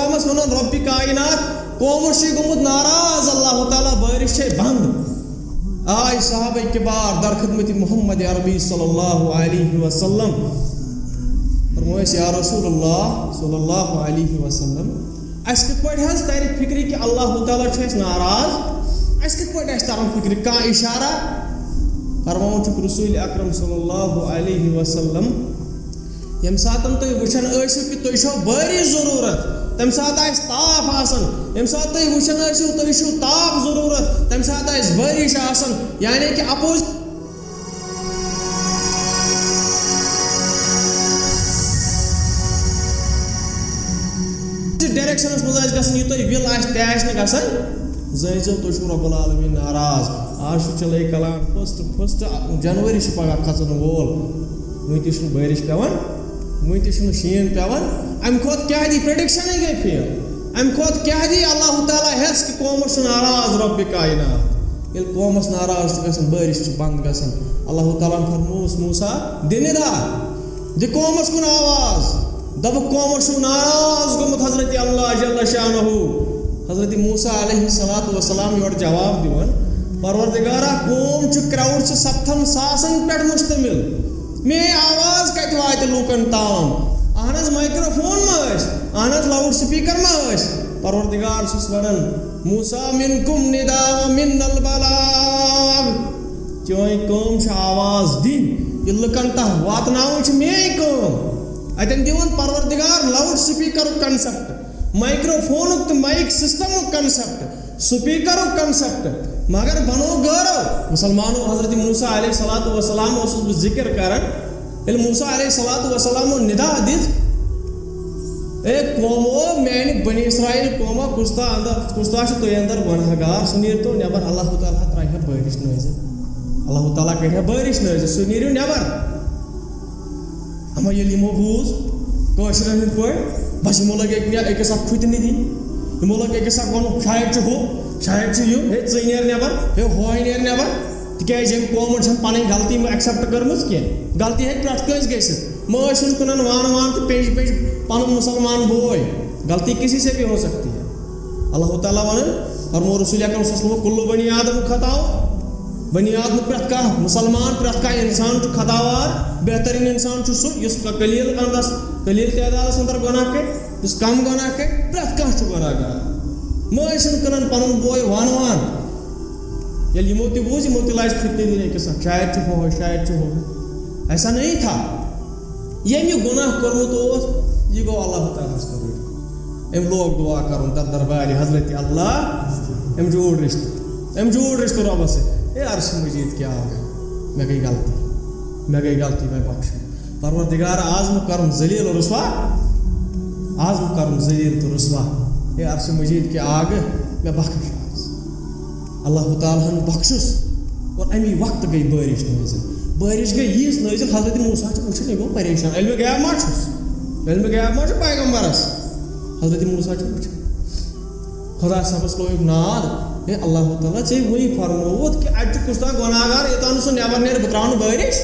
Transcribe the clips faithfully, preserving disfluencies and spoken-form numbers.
قومس ونان رۄبِ کائنات، قومس چھُ گوٚمُت ناراض اللہ تعالیٰ، بارش چھے بند۔ آے صحابہ کبار در خدمت محمد عربی صلی اللہ علیہ وسلم۔ فرموو اَسہِ، یا رسول اللہ صلی اللہ علیہ وسلم، اَسہِ کِتھ پٲٹھۍ حظ ترِ فکرِ کہِ اللہ تعالیٰ چھُ اَسہِ ناراض؟ اَسہِ کِتھ پٲٹھۍ آسہِ تران فکرِ؟ کانٛہہ اشارہ؟ فرماوان چھُکھ رسول اکرم صلی اللہ علیہ وسلم، ییٚمہِ ساتہٕ تُہۍ وٕچھان ٲسِو کہِ تُہۍ چھو بٲرِش ضروٗرت، تَمہِ ساتہٕ آسہِ تاپھ آسان۔ ییٚمہِ ساتہٕ تُہۍ وٕچھان ٲسِو تُہۍ چھِو تاپھ ضروٗرت، تَمہِ ساتہٕ آسہِ بٲرِش آسان۔ یعنی کہِ اپوزٹ ڈایریکشنس منٛز آسہِ گژھان، یہِ تۄہہِ وِل آسہِ، تہِ آسہِ نہٕ گژھان، زٲنۍ زیو تُہۍ چھِو رب العالمین ناراض۔ آز چھُ چلے کلان، فسٹ فسٹ جنوری چھُ پگاہ کھسن وول، وٕنہِ تہِ چھُنہٕ بٲرِش پٮ۪وان، وٕنہِ تہِ چھُنہٕ شیٖن پٮ۪وان۔ امہِ کھۄتہٕ کیٛاہ دی؟ پریڈکشنٕے گٔے فیل۔ امہِ کھۄتہٕ کیٛاہ دی؟ اللہ تعالیٰ ہٮ۪س کہِ قومس چھُ ناراض رۄبِ کائنات۔ ییٚلہِ قومس ناراض چھُ گژھان، بٲرِش چھِ بنٛد گژھان۔ اللہ تعالیٰ ہن فرمووُس موسیٰ، دِ ندا، دِ قومس کُن آواز، دپُکھ قومس چھُ ناراض گوٚمُت حضرت اللہ جل شانہ۔ حضرت موسیٰ علیہ الصلوۃ والسلام یورٕ جواب دِوان، پروردگارا، قوم چھُ، کرٛاوُڈ چھُ ستتھن ساسن پٮ۪ٹھ مشتمل، میٲنۍ آواز کتہِ واتہِ لوٗکن تام؟ اہن حظ، مایکروفون ما ٲسۍ؟ اہن حظ، لاؤڈ سپیکر ما ٲسۍ؟ پروردگار چھُس ونان، موسیٰ، منکم ندا و منا البلاغ۔ چٲنۍ کٲم چھِ آواز دِنۍ، یہِ لُکن تام واتناوٕنۍ چھِ میٲنۍ کٲم۔ اتٮ۪ن دِوان پروردگار لاؤڈ سپیکرُک کنسپٹ، مایکروفونُک تہٕ مایک سسٹمُک کنسپٹ، سپیکرُک کنسپٹ۔ مگر بنو غٲرو مسلمانو۔ حضرت موسیٰ علیہ الصلوۃ والسلام اوسُس بہٕ ذکر کران، ییٚلہِ موسیٰ علیہ الصلوۃ والسلامو ندا دِژ، اے قومو، میانہِ بنی اسرائیل قومو، کُس تام اندر، کُس تام چھُ تُہۍ اندر گۄناہ گار، سُہ نیٖرتو نٮ۪بر، اللہ تعالیٰ ہا ترٛاوِ ہا بٲرِش نٲزِل، اللہ تعالیٰ کرِ ہا بٲرِش نٲزِل، سُہ نیٖرِو نٮ۪بر۔ اما ییٚلہِ یِمو بوٗز کٲشرٮ۪ن ہٕنٛدۍ پٲٹھۍ، بس یِمو لٲگۍ أکۍ، أکِس اکھ کھُتہِ نہٕ دِنۍ، یِمو لٲگۍ أکِس اکھ وَنُن، شاید چھُ ہُہ، شاید چھُ یہِ، ہے ژٕے نیر نٮ۪بر، ہے ہوے نیر نٮ۪بر۔ تِکیٛازِ ییٚمہِ قومن چھَنہٕ پنٕنۍ غلطی مہ ایکسپٹ کٔرمٕژ کینٛہہ۔ غلطی ہیٚکہِ پرٛٮ۪تھ کٲنٛسہِ گٔژھِتھ۔ مہ ٲسِن کٕنان وان وان تہٕ پیٚنٛجہِ پیٚنٛجہِ پنُن مُسلمان بوے۔ غلطی کسی سے بھی ہو سکتی ہے۔ اللہ تعالیٰ ونان، فرمو رسول اکرم صلی اللہ علیہ وسلم، کل بنی آدم خطاء۔ بنی آدم پرٛٮ۪تھ کانٛہہ مُسلمان، پرٛٮ۪تھ کانٛہہ انسان چھُ خطاوار۔ بہترین انسان چھُ سُہ یُس ک-، قلیل اندس، قلیل تعدادس اندر گۄناہ کرِ، یُس کم گۄناہ کرِ، پرٛٮ۪تھ کانٛہہ چھُ گۄناہ گار۔ مہ ٲسِن کٕنان پنُن بوے وان وان۔ ییٚلہِ یِمو تہِ بوٗز، یِمو تہِ لاجہِ فتنہٕ دِنۍ أکِس اکھ، شاید چھُ ہُہ، شاید چھُ ہُہ۔ ایسا نہیں تھا۔ ییٚمۍ یہِ گۄناہ کوٚرمُت اوس، یہِ گوٚو اللہ تعالیٰ ہَس کوٚرمُت۔ أمۍ لوگ دُعا کَرُن تَتھ دربارِ حضرت اللہ۔ أمۍ جوڑ رِشتہٕ، أمۍ جوڑ رِشتہٕ رۄبَس سۭتۍ۔ اے عرشِ مجیٖد کیٛاہ آو؟ مےٚ گٔے غلطی، مےٚ گٔے غلطی، مےٚ بخش۔ پروردگار، آز مہٕ کَرُن ذلیل و رسوا، آز مہٕ کَرُن ذلیل تہٕ رسوا۔ اے عرشِ مجیٖد کہِ آگہٕ، مےٚ بخش آز۔ اللہ تعالیٰ ہن بخشُس اور امی وقتہٕ گٔے بٲرِش نٲزِل۔ بٲرِش گٔے ییٖژ نٲزِل، حضرت موسیٰ چھُ وٕچھان، یہِ گوٚو پریشان، علمِ غیب ما چھُس؟ علمِ غیب ما چھُ پیغمبرس؟ حضرت موسیٰ چھُ وٕچھان۔ خۄدا صٲبس لوگ ناد، ہے اللہ تعالیٰ، ژےٚ وُنی فرمووُتھ کہِ اتہِ چھُ کُس تام گۄناہ گار، یوٚتام نہٕ سُہ نٮ۪بر نیرِ، بہٕ ترٛاونہٕ بٲرِش۔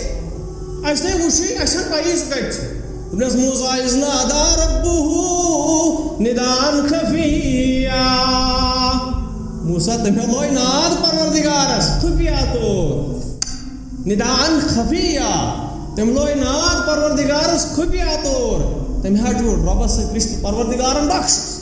اسہِ نے وُچھُے، اسہِ چھنہٕ پیی سُہ کتہِ چھُ۔ دوٚپنس، موسیٰ اذ نادى ربه نداء خفيا۔ موسیٰ، تٔمۍ ہا لوے ناد پروردگارس خفیہ طور۔ نداء خفيا۔ تٔمۍ لوے ناد پروردگارس خفیہ طور۔ تٔمۍ ہا جوڑ رۄبس سۭتۍ رشتہٕ، پروردگارن بخشُس۔